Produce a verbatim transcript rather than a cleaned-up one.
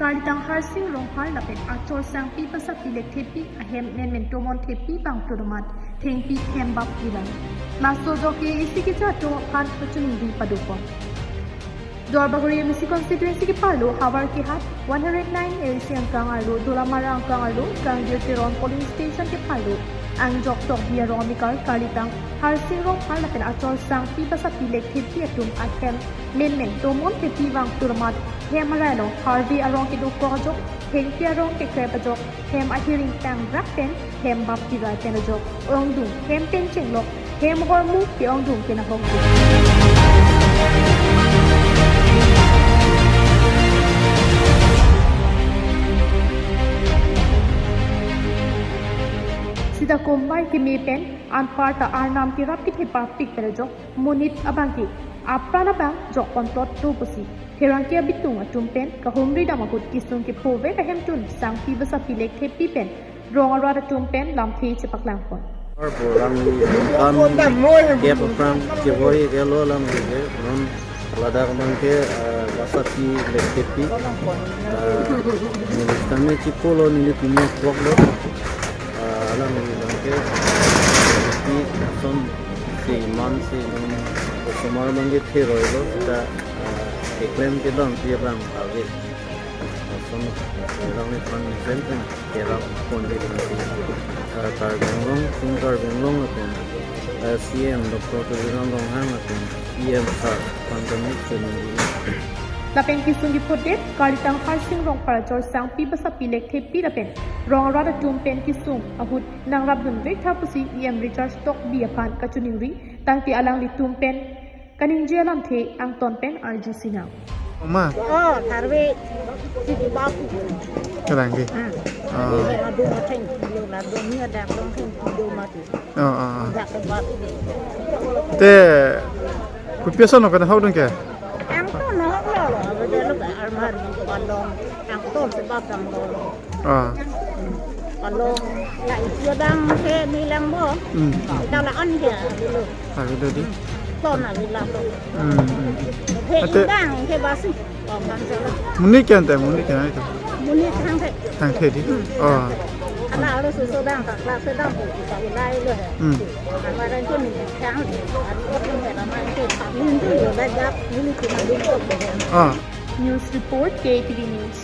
Kalitang Harsing Rongphar lapen achor Sangpi Basapi Lekthepi ahem menmen Tomon Thepi vangthu amat thengpi hem bap pirai. Laso ajok ke isi keja atum aphan kachiningri padopon. Duarbagori M A C constituency kepalo Howraghat one hundred nine A C angkang arlo, Dolamara angkang arlo, Kangjir Teron polling station kepalo Angjok Tokbi arong amekar Kalitang Harsing Rongphar lapen achor Sangpi Basapi Lekthepi atum ahem menmen Tomon Thepi vangthu amat hem arai along harve arong kedokok ajok, thengpi arong kekrep ajok, hem ahiring tangrak pen hem bap pirai pen ajok ongdung hem pen chenglok hem ahormu ke-ongdung kenahok dun. Sita kombai keme pen anparta arnam kerap kethepapik pen ajok monit abangke apran abang jokpon plot do pusi pherangke abitung atum pen kahumri dam ahut kesung kephovek ahemtun Sangpi Basapi Lekthepi pen rong arat atum pen lamthe chepaklangpon. Arbo alangli kan kep aphrang kevoi kelo alangli ke non ladak abangke, ah, Basapi Lekthepi, ah, neli tame chipolo neli pini vlog lo, ah, alangli abangke, ah, pi ason si man si non osomar abangke theroi lo ta, ah, keklem kedam pi abang ave. Ason alangli pan pen pen kerap pon di, ah, Karbi Anglong, Team Karbi Anglong lapen, ah, C M Doctor Tuliram Ronghang lapen E M sir aphan kami chiningri. Lapen kesung kephodet Kalitang Harsing Rongphar achor Sangpi Basapi Lekthepi lapen rong arat atum pen kesung ahut nangrapdun vek tha pusi E M Richard Tokbi aphan kachiningri, tangte alanglitum pen kaningje alamthe angton pen arju sinang. Oma. Oh, harve si kebap. Kadang ke. Hmm. Oh. Adu thengpi lo, ladak ni ada thengpi lo mati. Oh, oh, oh. Dak kebap. Te kopi ason lo kenahok dun ke? Angton nahok lo, lo, ada lo ke almari, palong, angton sebab angton. Ah. Palong, la isi abangke neli lang bo. Hmm. Kita la on ke dulu. Lagi dulu di. Ton lagi lang bo. Hmm, hmm. He Ate- indang ke basi. Monit ke ante, monit ke itu. Monit thangthe. Thangthe di. Hmm. Oh. Ala alu susu dang, kakla sedang bu kita ulai lo he. Hmm. Kemarin tu ni thang, adu tu ni lama itu. Ini tu yo dah jap, ini cuma duduk. Ah. News report K T V News.